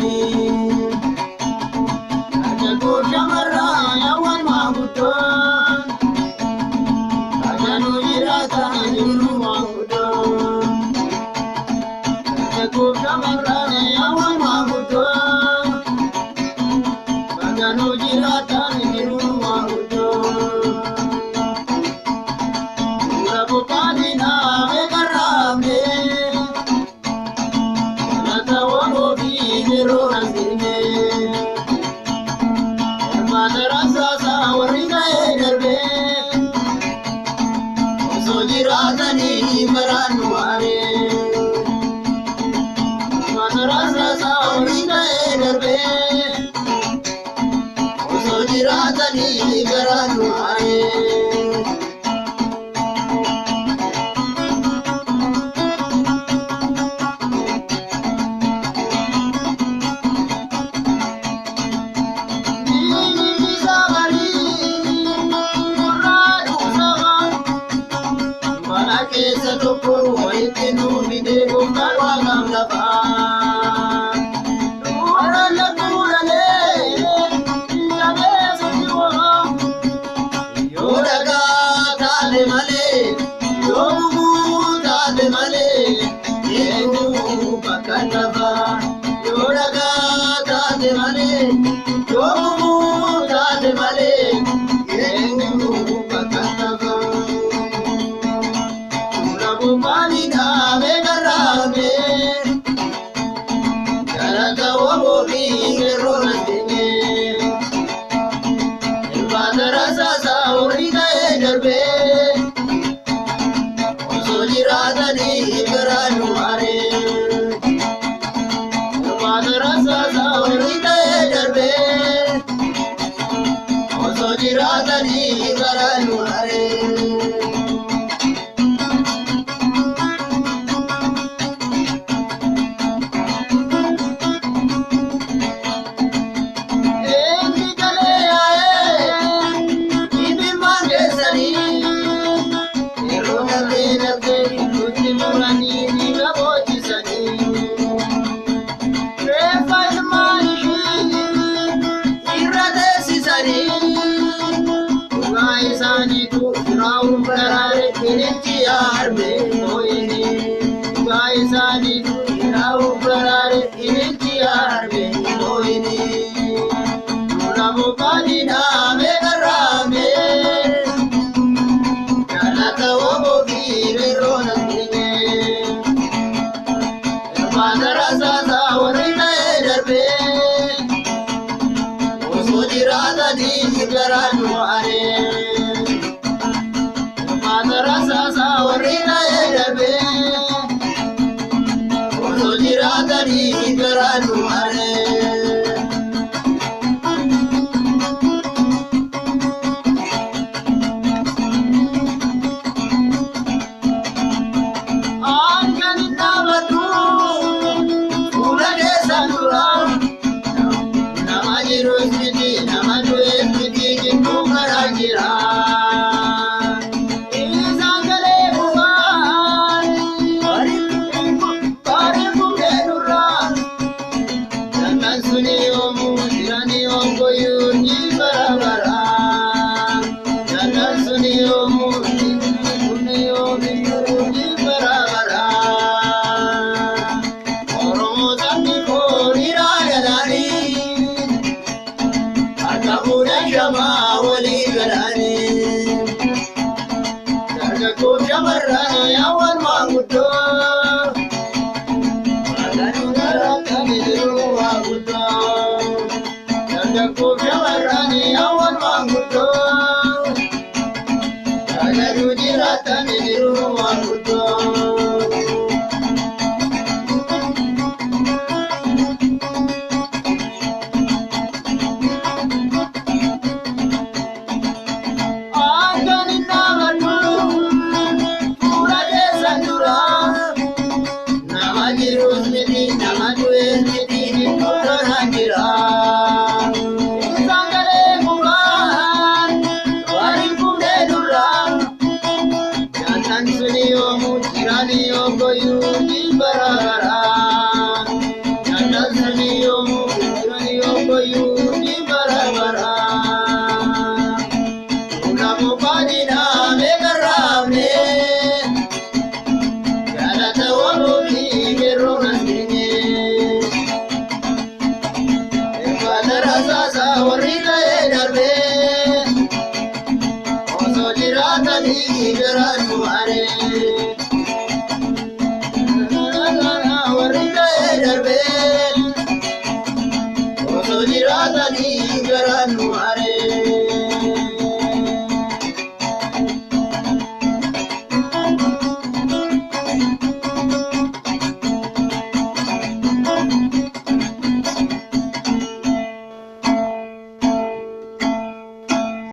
mooyinii. Dargaggoo shamarran yaawwan maanguddoon. Baganuu jiraatan jiru maanguddoon. Dargaggoo shamarran yaawwan maanguddoon. Baganuu jiraatan jiru maanguddoon. Dura boqaatinaa meeqarraamne. Galata waamoofi yeroo hanqinne. Hirmaata raasaasaa warri ga'ee darbee. Osoo jiraatanii baraan nu waaree. Hirmaata raasaasaa warri ga'ee darbee. Osoo jiraatanii baraan nu waaree. Diinni sagalee gurraa dhuunfaa. Mana keessa tokko walitti nu fidee gooftaan waaqaaf lafaa. Duudhaan lakkuudhalee jabeessa jiruufa. Yoo dhagaa taate malee yoo guguu taate malee eenyu bakka lafaa. Yoo dhagaa taate malee yoo guguu taate malee eenyu bakka lafaa. Dura bobbaalidhaa meeqarraamne galata waamoofi yeroo nandeenye. Irbaata rasaasaa warri ga'ee darbee osoo jiraatanii garaa nu waaree. Irbaata rasaasaa warri ga'ee darbee osoo jiraatanii garaa nu waaree. Eenyu galee yaa'ee dhimma keessanii yeroo darbee darbee gidduutti muranii ni gaboochisanii. Reeffa ilmaan ishii irra teessisanii dhugaa isaaniitu firaa'uun baraare inichi yaarbe mooyinii. Dhugaa isaaniitu firaa'uun baraare inichi yaarbe mooyinii. Dura bobbaalidhaa meeqarraamne galata waamoofi yeroo nandeenye. Irbaata rasaasaa warri ta'ee darbee osoo jiraatanii garaan nu waaree. Irbaata rasaasaa warri ta'ee darbee osoo jiraatanii garaan nu waaree. Aannan dhaabatu fuula keessan dura nama jirus miti nama du'es miti gidduu karaa jira. Isaan galee bu'aan barii bukkee nurra jannan suni yoomuu jiranii ongoyyuu ni bara bara. Jannan suni yoomuu suni yoomiyyuu ni bara bara. Oromoo sabni koo dhiiraa galaanii harka fuudhan shamaa walii galaanii. Dargaggoo shamarran yaawwan maanguddoo. Baganuu jiraatanii jiru maanguddoo. Dargaggoo shamarran yaawwan maanguddoo. Baganuu jiraatanii jiru maanguddoo. Aannan dhaabatu fuula keessan dura. Nama jirus miti nama du'es miti gidduu kanaan jira. Isaan galee bu'aan warri fuudhee durra. Jannan suni yoomuu jiranii ongoyyuu ni bara bara. Osoo jiraatanii.